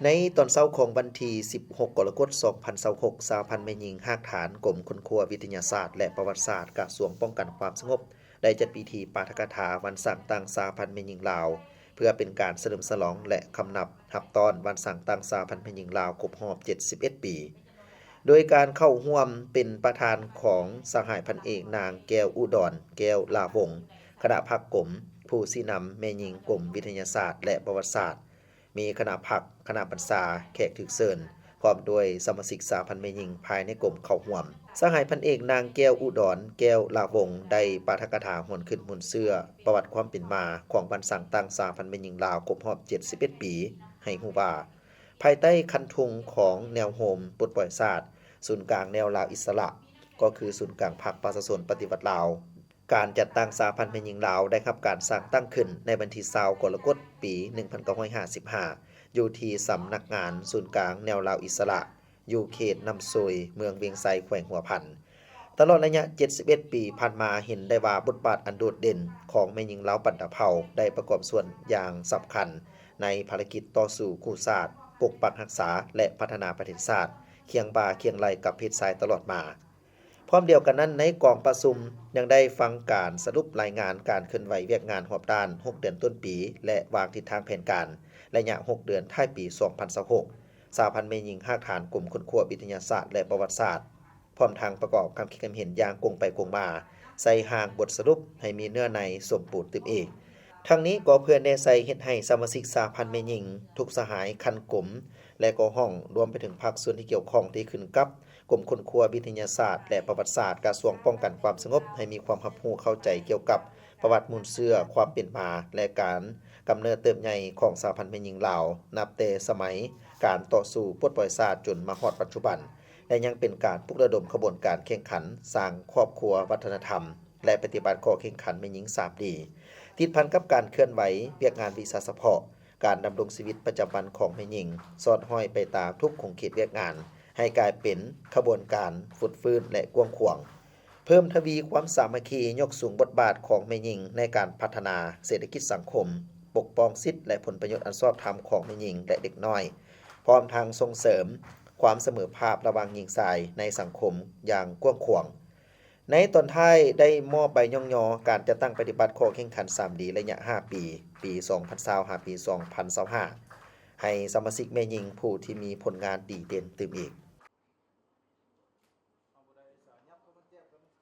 ໃນຕອນເຊົ້າຂອງວັນທີສິບຫົກ ກໍລະກົດ ສອງພັນຊາວຫົກ ສະຫະພັນແມ່ຍິງຮາກຖານ ກົມຄົ້ນຄວ້າວິທະຍາສາດ ແລະ ປະຫວັດສາດ ກະຊວງປ້ອງກັນຄວາມສະຫງົບ ໄດ້ຈັດພິທີປາຖະກະຖາວັນສ້າງຕັ້ງສະຫະພັນແມ່ຍິງລາວ ເພື່ອເປັນການສະເຫຼີມສະຫຼອງ ແລະ ຄຳນັບຮັບຕ້ອນວັນສ້າງຕັ້ງສະຫະພັນແມ່ຍິງລາວຄົບຮອບເຈັດສິບເອັດປີ ໂດຍການເຂົ້າຮ່ວມເປັນປະທານຂອງສະຫາຍພັນເອກນາງ ແກ້ວອຸດອນ ແກ້ວຫຼ້າວົງ ຄະນະພັກກົມ ຜູ້ຊີ້ນຳແມ່ຍິງກົມວິທະຍາສາດ ແລະ ປະຫວັດສາດ ມີຄະນະພັກ, ຄະນະບັນຊາ, ແຂກຖືກເຊີນ ພ້ອມດ້ວຍສະມາຊິກສະຫະພັນແມ່ຍິງພາຍໃນກົມເຂົ້າຮ່ວມ. ສະຫາຍພັນເອກນາງ ແກ້ວອຸດອນ ແກ້ວຫຼ້າວົງ ໄດ້ປາຖະກະຖາຫວນຄືນມູນເຊື້ອປະຫວັດຄວາມເປັນມາຂອງວັນສ້າງຕັ້ງສະຫະພັນແມ່ຍິງລາວຄົບຮອບເຈັດສິບເອັດປີ ໃຫ້ຮູ້ວ່າ ພາຍໃຕ້ຄັນທຸງຂອງແນວໂຮມປົດປ່ອຍຊາດ, ສູນກາງແນວລາວອິດສະຫຼະ ກໍຄືສູນກາງພັກປະຊາຊົນປະຕິວັດລາວ, ການຈັດຕັ້ງສະຫະພັນແມ່ຍິງລາວໄດ້ຮັບການສ້າງຕັ້ງຂຶ້ນໃນວັນທີຊາວ ກໍລະກົດ ປີໜຶ່ງພັນເກົ້າຮ້ອຍຫ້າສິບຫ້າ ຢູ່ທີ່ສຳນັກງານສູນກາງແນວລາວອິດສະຫຼະ ຢູ່ເຂດນ້ຳຊາຍ ເມືອງວຽງໄຊ ແຂວງຫົວພັນ. ຕະຫຼອດໄລຍະເຈັດສິບເອັດປີຜ່ານມາ ເຫັນໄດ້ວ່າບົດບາດອັນໂດດເດັ່ນຂອງແມ່ຍິງລາວບັນດາເຜົ່າ ໄດ້ປະກອບສ່ວນຢ່າງສຳຄັນໃນພາລະກິດຕໍ່ສູ້ກູ້ຊາດ, ປົກປັກຮັກສາ ແລະ ພັດທະນາປະເທດຊາດ ຄຽງບ່າຄຽງໄຫຼ່ກັບເພດຊາຍຕະຫຼອດມາ. ພ້ອມດຽວກັນນັ້ນ, ໃນກອງປະຊຸມຍັງໄດ້ຟັງການສະຫຼຸບລາຍງານການເຄື່ອນໄຫວວຽກງານຮອບດ້ານຫົກເດືອນຕົ້ນປີ ແລະ ວາງທິດທາງແຜນການໄລຍະຫົກເດືອນທ້າຍປີສອງພັນຊາວຫົກ ສະຫະພັນແມ່ຍິງຮາກຖານກົມຄົ້ນຄວ້າວິທະຍາສາດ ແລະ ປະຫວັດສາດ, ພ້ອມທັງປະກອບຄຳຄິດຄຳເຫັນຢ່າງກົງໄປກົງມາ ໃສ່ຮ່າງບົດສະຫຼຸບໃຫ້ມີເນື້ອໃນສົມບູນຕື່ມອີກ. ທັງນີ້ກໍເພື່ອແນໃສ່ເຮັດໃຫ້ສະມາຊິກສະຫະພັນແມ່ຍິງທຸກສະຫາຍຂັ້ນກົມ ແລະ ກໍຫ້ອງ ລວມໄປເຖິງພາກສ່ວນທີ່ກ່ຽວຂ້ອງທີ່ຂຶ້ນກັບ ກົມຄົ້ນຄວ້າວິທະຍາສາດ ແລະ ປະຫວັດສາດ ກະຊວງປ້ອງກັນຄວາມສະຫງົບ ໃຫ້ມີຄວາມຮັບຮູ້ເຂົ້າໃຈກ່ຽວກັບປະຫວັດມູນເຊື້ອຄວາມເປັນມາ ແລະ ການກຳເນີດເຕີບໃຫຍ່ຂອງສະຫະພັນແມ່ຍິງລາວ ນັບແຕ່ສະໄໝການຕໍ່ສູ້ປົດປ່ອຍຊາດຈົນມາຮອດປັດຈຸບັນ ແລະ ຍັງເປັນການປຸກລະດົມຂະບວນການແຂ່ງຂັນສ້າງຄອບຄົວວັດທະນະທຳ ແລະ ປະຕິບັດຂໍ້ແຂ່ງຂັນແມ່ຍິງສາມດີ ຕິດພັນກັບການເຄື່ອນໄຫວວຽກງານວິຊາສະເພາະ, ການດຳລົງຊີວິດປະຈຳວັນຂອງແມ່ຍິງ ສອດຫ້ອຍໄປຕາມທຸກຂົງເຂດວຽກງານ ໃຫ້ກາຍເປັນຂະບວນການຟົດຟື້ນ ແລະ ກວ້າງຂວາງ, ເພີ່ມທະວີຄວາມສາມັກຄີ, ຍົກສູງບົດບາດຂອງແມ່ຍິງໃນການພັດທະນາເສດຖະກິດສັງຄົມ, ປົກປ້ອງສິດ ແລະ ຜົນປະໂຫຍດອັນຊອບທຳຂອງແມ່ຍິງ ແລະ ເດັກນ້ອຍ, ພ້ອມທັງສົ່ງເສີມຄວາມສະເໝີພາບລະຫວ່າງຍິງຊາຍໃນສັງຄົມຢ່າງກວ້າງຂວາງ. ໃນຕອນທ້າຍໄດ້ມອບໃບຍ້ອງຍໍການຈັດຕັ້ງປະຕິບັດຂໍ້ແຂ່ງຂັນສາມດີໄລຍະຫ້າປີ, ປີສອງພັນຊາວ ຫາປີສອງພັນຊາວຫ້າ ໃຫ້ສະມາຊິກແມ່ຍິງຜູ້ທີ່ມີຜົນງານດີເດັ່ນຕື່ມອີກ.